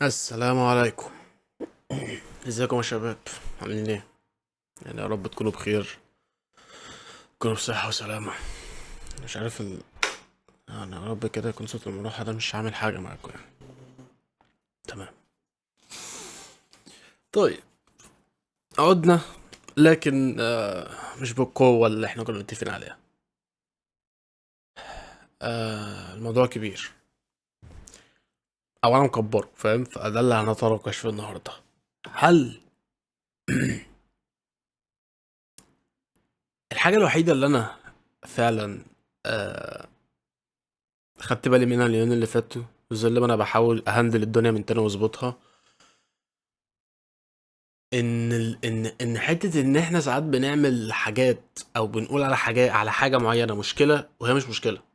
السلام عليكم. ازيكم يا شباب؟ عاملين ايه؟ يعني يا رب تكونوا بخير، تكونوا بصحة وسلامة. مش عارف يعني يا رب كده يكون صوت المروحة ده مش عامل حاجة معاكم يعني. تمام. طيب عدنا، لكن مش بالقوة اللي احنا كنا متفقين عليها. الموضوع كبير او انا مكبره، فاهم؟ فده اللي هنتناقش فيه النهارده. هل الحاجة الوحيدة اللي انا فعلا خدت بالي منها اليومين اللي فاتوا، وزي ما انا بحاول اهندل الدنيا من تاني واظبطها، ان حتة ان احنا ساعات بنعمل حاجات او بنقول على حاجة، على حاجة معينة مشكلة وهي مش مشكلة.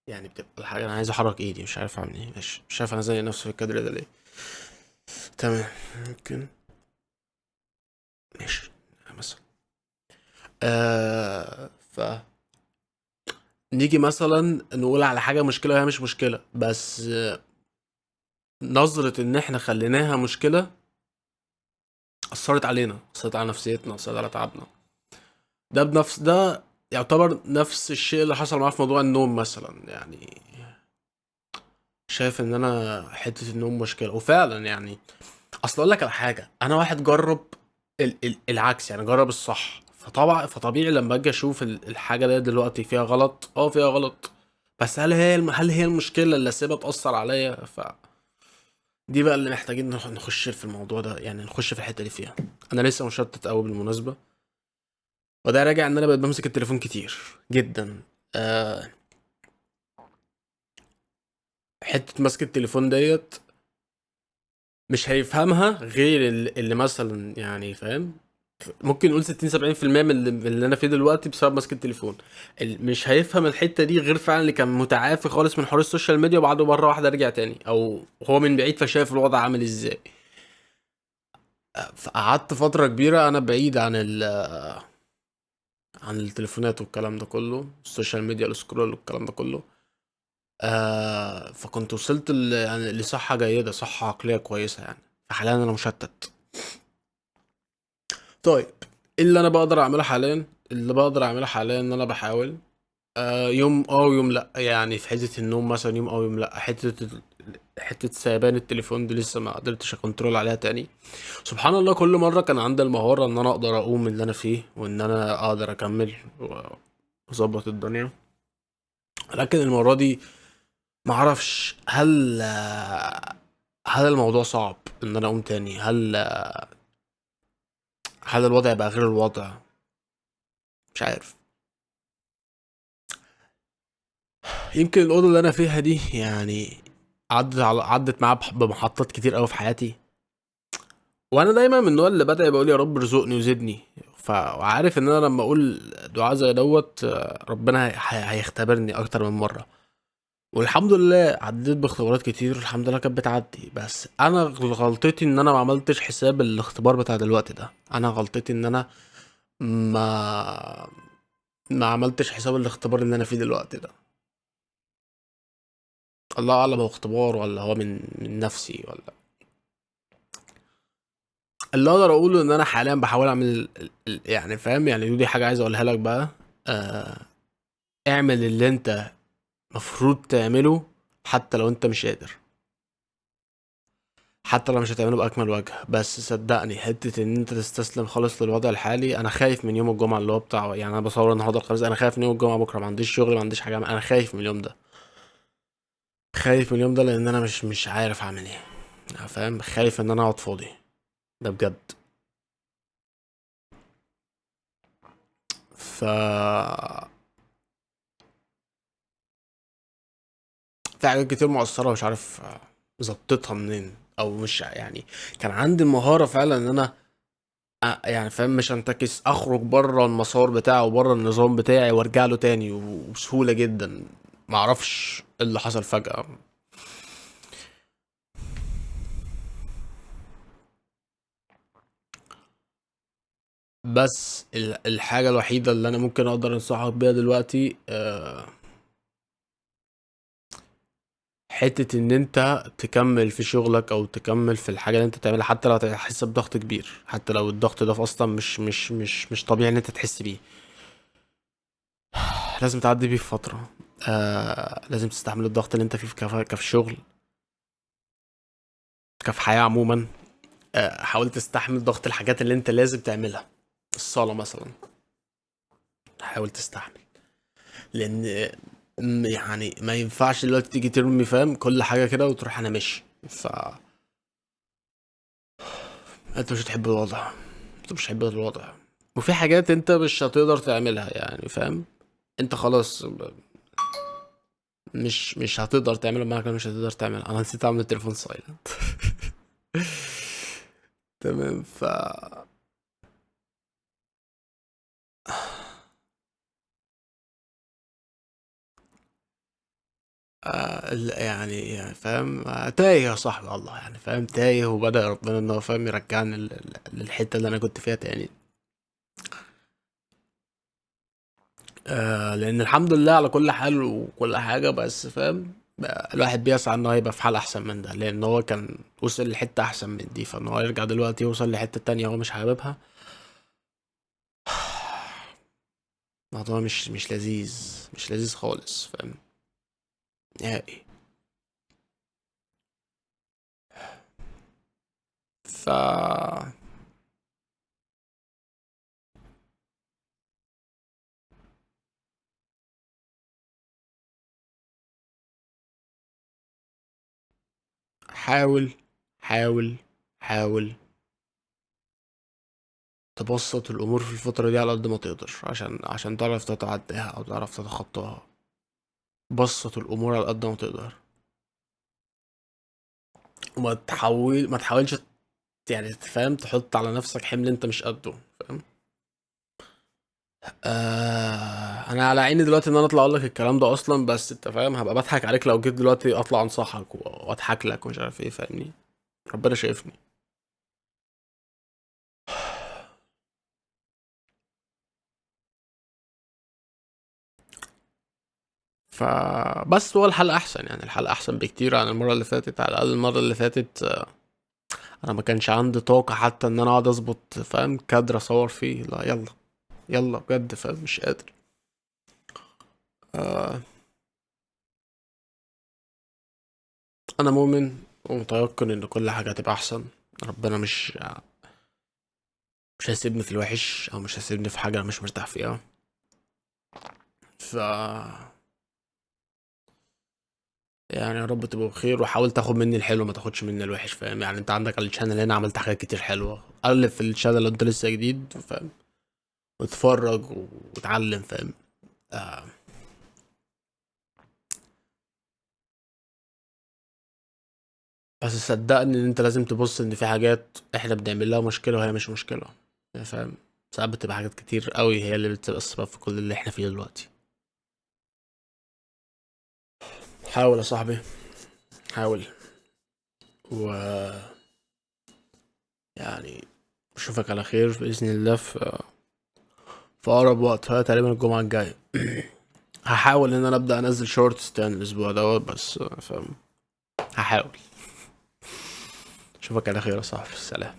يعني بتبقى الحاجة انا عايز احرك ايدي، مش عارف اعمل ايه، مش عارف انا زي نفسي في الكادر ده ليه. تمام، ممكن ماشي مثلا. ف نيجي مثلا نقول على حاجة مشكلة وهي مش مشكلة، بس نظرة ان احنا خليناها مشكلة اثرت علينا، اثرت على نفسيتنا، اثرت على تعبنا. ده بنفس ده يعتبر نفس الشيء اللي حصل معايا في موضوع النوم مثلا. يعني شايف ان انا حتة النوم مشكلة، وفعلا يعني اصل اقول لك على حاجة، انا واحد جرب العكس، يعني جرب الصح، فطبيعي لما اجي اشوف الحاجة دي دلوقتي فيها غلط، فيها غلط، بس هل هي المشكلة اللي سيبها تأثر عليا؟ ف دي بقى اللي محتاجين نخش في الموضوع ده، يعني نخش في الحتة دي فيها. انا لسه مشتت قوي بالمناسبة، وده راجع ان انا بقيت بمسك التليفون كتير جدا. حتة مسك التليفون ديت مش هيفهمها غير اللي مثلا يعني فاهم، ممكن نقول 60-70% من اللي انا فيه دلوقتي بسبب مسك التليفون. مش هيفهم الحتة دي غير فعلا اللي كان متعافي خالص من حوار السوشيال ميديا وبعده مرة واحدة رجع تاني، او هو من بعيد فشايف الوضع عامل ازاي. فقعدت فترة كبيرة انا بعيد عن التليفونات والكلام ده كله، السوشيال ميديا، ال scroll والكلام ده كله. فكنت وصلت لصحة جيدة، صحة عقلية كويسة يعني. فحاليا انا مشتت. طيب ايه اللي انا بقدر اعمله حاليا؟ اللي بقدر اعمله حاليا ان انا بحاول، يوم ويوم لا، يعني في حتة النوم مثلا يوم ويوم لا، حتة سيبان التليفون دي لسه ما قدرتش ا control عليها تاني. سبحان الله كل مرة كان عندي المهارة ان انا اقدر اقوم من اللي انا فيه وان انا اقدر اكمل واظبط الدنيا، لكن المرة دي ما اعرفش هل الموضوع صعب ان انا اقوم تاني، هل الوضع بقى غير الوضع، مش عارف. يمكن الأوضة اللي أنا فيها دي يعني عدت معايا بمحطات كتير أوي في حياتي، وأنا دايما من النوع اللي بدأ بقول يا رب ارزقني وزدني، وعارف إن أنا لما أقول دعاء زي دوت ربنا هيختبرني أكتر من مرة، والحمد لله عديت باختبارات كتير الحمد لله كانت بتعدي. بس أنا غلطتي إن أنا ما عملتش حساب الاختبار بتاع دلوقتي ده، أنا غلطتي إن أنا ما عملتش حساب الاختبار اللي أنا فيه دلوقتي ده. الله أعلم هو اختبار ولا هو من نفسي ولا. اللي أقدر أقوله إن أنا حاليا بحاول أعمل يعني فاهم، يعني دي حاجة عايز أقولها لك بقى، اعمل اللي أنت مفروض تعمله حتى لو أنت مش قادر، حتى لو مش هتعمله بأكمل وجه، بس صدقني حتة إن أنت تستسلم خالص للوضع الحالي. أنا خايف من يوم الجمعة اللي هو بتاع، يعني أنا بصور النهاردة الخميس، أنا خايف من يوم الجمعة بكرة، ما عنديش شغل، ما عنديش حاجة، أنا خايف من اليوم ده، خايف من اليوم ده لأن أنا مش عارف أعمل إيه، فاهم؟ خايف إن أنا أقعد فاضي ده بجد. في حاجات كتير مؤثرة مش عارف ظبطتها منين، أو مش يعني كان عندي المهارة فعلا إن أنا يعني فاهم، مش انتكس، اخرج بره المسار بتاعه وبره النظام بتاعي وارجع له تاني وبسهولة جدا. ما اعرفش ايه اللي حصل فجأة. بس الحاجة الوحيدة اللي انا ممكن اقدر انصحك بيها دلوقتي، حتة ان انت تكمل في شغلك او تكمل في الحاجة اللي انت بتعملها، حتى لو هتحس بضغط كبير، حتى لو الضغط ده اصلا مش طبيعي ان انت تحس بيه، لازم تعدي بيه في فترة. لازم تستحمل الضغط اللي انت فيه كفي شغل، كفي حياة عموما. حاول تستحمل ضغط الحاجات اللي انت لازم تعملها، الصلاة مثلا حاول تستحمل، لان يعني ما ينفعش دلوقتي تيجي ترمي فاهم كل حاجة كده وتروح انا ماشي. ف انت مش هتحب الوضع، انت مش هتحب الوضع، وفي حاجات انت مش هتقدر تعملها يعني فاهم، انت خلاص مش هتقدر تعملها، معاك مش هتقدر تعملها. انا نسيت اعمل التليفون silent. تمام. ف يعني فاهم، تايه يا صاحبي والله يعني فاهم، تايه. وبدأ ربنا ان هو فاهم يرجعني للحتة اللي انا كنت فيها تاني. لان الحمد لله على كل حال وكل حاجة، بس فاهم الواحد بيسعى ان هو يبقى في حال احسن من ده، لان هو كان وصل لحتة احسن من دي، فان هو يرجع دلوقتي يوصل لحتة تانية هو مش حاببها، الموضوع مش لذيذ، مش لذيذ خالص فاهم نهائي. ف حاول حاول حاول تبسط الأمور في الفترة دي على قد ما تقدر، عشان تعرف تتعداها أو تعرف تتخطاها. بسط الأمور على قد ما تقدر، وما تحاول، ما تحاولش يعني فاهم تحط على نفسك حمل انت مش قده فاهم. انا على عيني دلوقتي ان انا اطلع اقول لك الكلام ده اصلا، بس انت فاهم هبقى بضحك عليك لو جيت دلوقتي اطلع انصحك واضحك لك ومش عارف ايه فاهمني، ربنا شايفني. فبس هو الحلقة احسن، يعني الحلقة احسن بكتير عن المرة اللي فاتت. على الاقل المرة اللي فاتت انا ما كانش عندي طاقة حتى ان انا اقعد اظبط فاهم كادر اصور فيه، لا يلا يلا بجد فاهم مش قادر. انا مؤمن ومتيقن ان كل حاجة هتبقى احسن، ربنا مش هيسيبني في الوحش او مش هيسيبني في حاجة انا مش مرتاح فيها. ف يعني يا رب تبقوا بخير، وحاول تاخد مني الحلو ما تاخدش مني الوحش فاهم. يعني انت عندك على ال channel هنا عملت حاجات كتير حلوة، قلب في ال channel اللي انت لسه جديد فاهم، واتفرج واتعلم فاهم. بس صدقني ان انت لازم تبص ان في حاجات احنا بنعمل لها مشكلة وهي مش مشكلة فاهم. ساعات بتبقى حاجات كتير قوي هي اللي بتبقى السبب في كل اللي احنا فيه دلوقتي. حاول يا صاحبي، حاول، و يعني اشوفك على خير بإذن الله في اقرب وقت، هي تقريبا الجمعة الجاية. هحاول ان انا ابدأ انزل shorts تاني الاسبوع دوت، بس فاهم هحاول. اشوفك على خير يا صاحبي، سلام.